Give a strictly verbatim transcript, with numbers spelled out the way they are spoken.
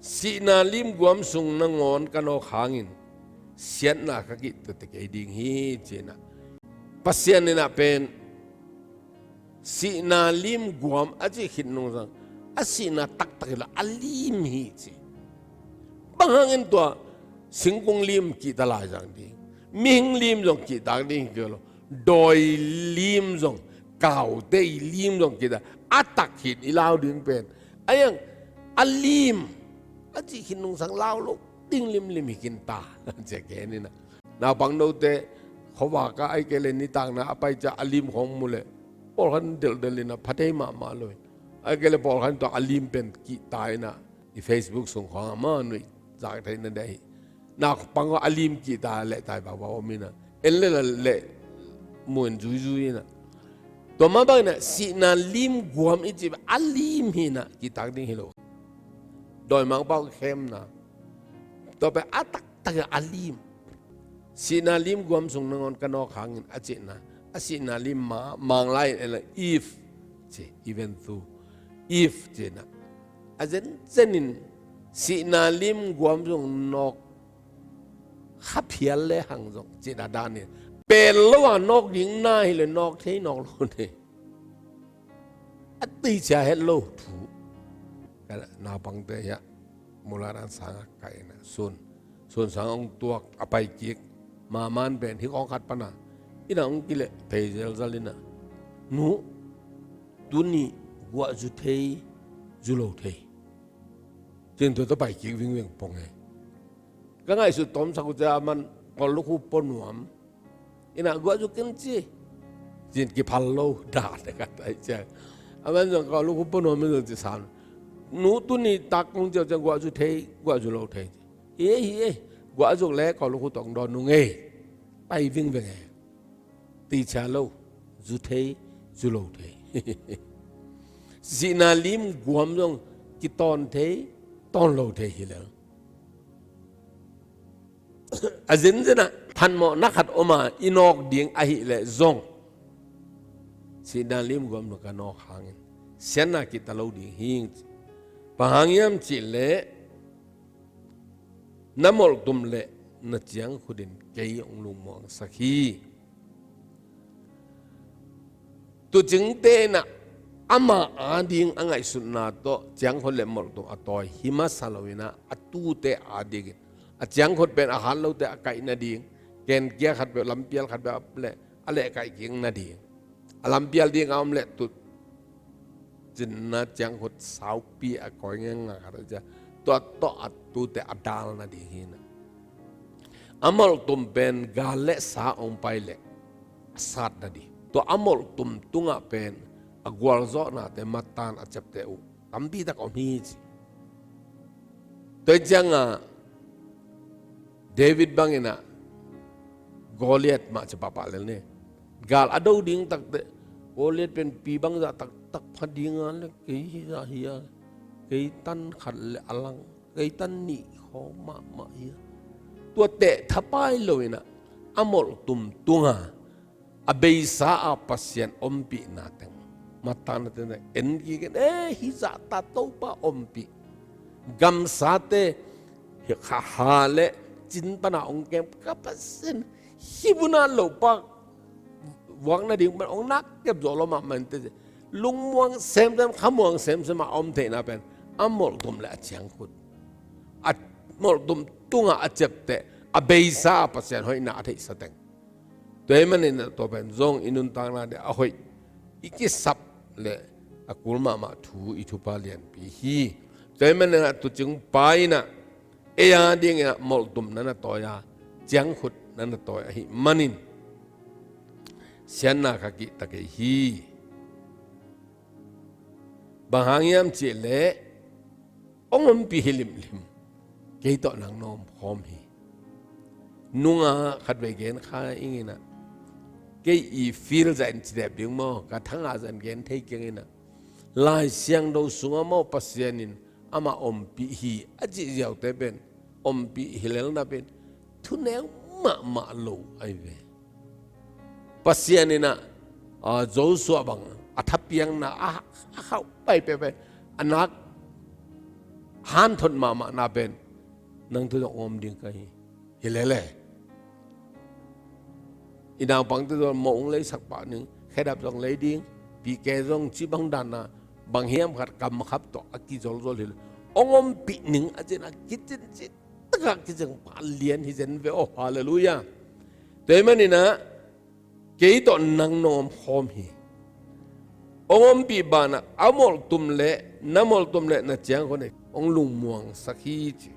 Sihna limguam sung nangawn ka nawk hangin siatna ka kihta kei ding hi, ci-in ah. Pasian in ah pen sihna limguam a cih khit nungsang a sihna taktak hi lo, a lim hi ci. Bang hangin tua singkung lim kihta lai zang ding, mihing lim zong kihta ding hi kei lo, dawi lim zong, kaute lim zong kihta, a tak khit i lau ding pen a iang a lim a cih khit nungsang lau lo ding limlim hi kei ta. Ci-a gen in ah. Naupang note khuavak ah ahih kei leh nitakna a pai ciang a lim khawng mu leh pawlkhat delhdelh in ah pha thei mahmah lo in, ahih kei leh pawlkhat tua a lim pen kihta in ah i Facebook sung khawng ah mah nuih zak theihna ding hi. Naupang a lim kihta leh tai bakbak om in ah, en leh la leh mu in zuizui in ah. Tua mah bangin ah sihna limguam i cih a lim hi in ah, kihtak ding hi lo. Dawimangpa khemna, tua pen a taktak a lim. Sihna limguam sung nangawn ka nawk hangin a cihna, a sihna lim mah, Mang lai in en leh if ci, even though, if ci-in ah. A zenzen in sihna limguam sung nawk kha phial lehang zong, ci-in ah dan in, pel lo a nawk ding na hi leh nawk thei nawk lo ding. A teicia het lo thu. Ka naupangte hiah Mawlai dan sang ah ka inn ah sun, sun sang hong tuak a pai kik. Mama in pen hih khawng khat pan a inn ah hong kileh thei zelzel in ah, "Nu, tuni guah zu thei, zu lo thei," ci-in tua tawh pai kik vingveng pong e. Ka ngaihsut tawmsak uh ciang aman kawllukhu pua nuam in ah, "Guah zu ken ci," ci-in kiphal lo dan a ka tai ciang, aman zong kawllukhu pua nuam in zong ci san, "Nu, tuni tak kong ci uh ciang guah zu thei, guah zu lo thei," ci. "Hi e, hi e, guah zu leh kawllukhu tawh hong dawn nung e," pai vingveng e. Teicia lo, zu thei, zu lo thei. Sihna limguam zong kitawn thei, tawn lo thei hi lel. A zenzen ah phatmawhna khat om a i nawk ding ahih leh zong, sihna limguam sung ka nawk hangin siatna kihta lo ding hi. Bang hang hiam cih leh na molhtum leh na ciangkhut in kei hong lungmuangsak hi. Tuucingte in ah ama ading a ngaihsutna tawh ciangkhut leh molhtum a tawi hi masa lo in ah, a tuute adingin a ciangkhut pen a hat lote a kaih nading, kenkia khat peuh, lampial khat peuh a leh a lehkaih kik nading, a lampial ding a om leh tuucing na ciangkhut saupi a kawi ngenga khat a cia, tua tawh a tuute a dal nading hi in ah. A molhtum pen gal leh sa hong pai leh a sat nading. Tua a molhtum tungah pen a gualzawhnate, mattan a ciapteh uh tampi tak om hi ci. Tua hi ciangah David bangin ah Goliath mah ci pahpah lel ni. Gal a do ding takteh Goliath pen pi bangzah taktak pha ding a leh kei hi zah hi a, kei tan khat leh a lang, kei tan nih khawng mahmah hi a. Tua teh thapai lo in ah, a molhtum tungah a beisa a Pasian ompihna teng, mattanna teng en kik in, "E, hih zahta Topa ompih. Gamsate hi kha ha leh cin pan a hong kem ka Pasian, hih vun a lopa vuak nading pan hong nak kep zawh lua mahmah inteh," ci. Lungmuang semsem, khamuang semsem a om theihna pen a molhtum leh a ciangkhut, a molhtum tungah a ciapteh, a beisa a Pasian hoihna a theihsa teng. Tua ahih manin ah tua pen zong i nuntakna ding a hoih, i kisap leh a kul mahmah thu, i thupha lianpi hi. Tua ahih manin ah tuucingpa in ah ei adingin ah molhtum na na tawi a, ciangkhut na na tawi ahih manin siatna ka kihta kei hi. Bang hang hiam cih leh hong ompih hi limlim, kei tawh nang na omkhawm hi. Nungah khatvei gen kha ing in ah, kei i feel zah in ci dep ding maw, ka thangah zah in gen thei keng in ah, Lai Siangtho sungah maw Pasian in amah ompih hi a cih ziaute pen ompih hi lel napi in thunek mahmah lo ahi ve. Pasian in ah, ah, Joshua bang a thapiakna a, a khauh pai peuhpeuh, a nak hanthot mahmahna pen nang tungah hong om ding ka hi. Hi lele. I naupangte zong mawh hong leisak pah ning, khedap zong lei ding, pike zong ci bang dan a, bang hiam khat kamkhap tawh a kizolzol hi lo. Hong ompih ning a cih a kicin cih takah kizeng pah lian hi zen ve aw, halleluiah. Tua ahih manin ah kei tawh nang nong omkhawm hi. Hong ompih banah a molhtum leh na molhtum leh na ciangkhua in hong lungmuangsak hi ci.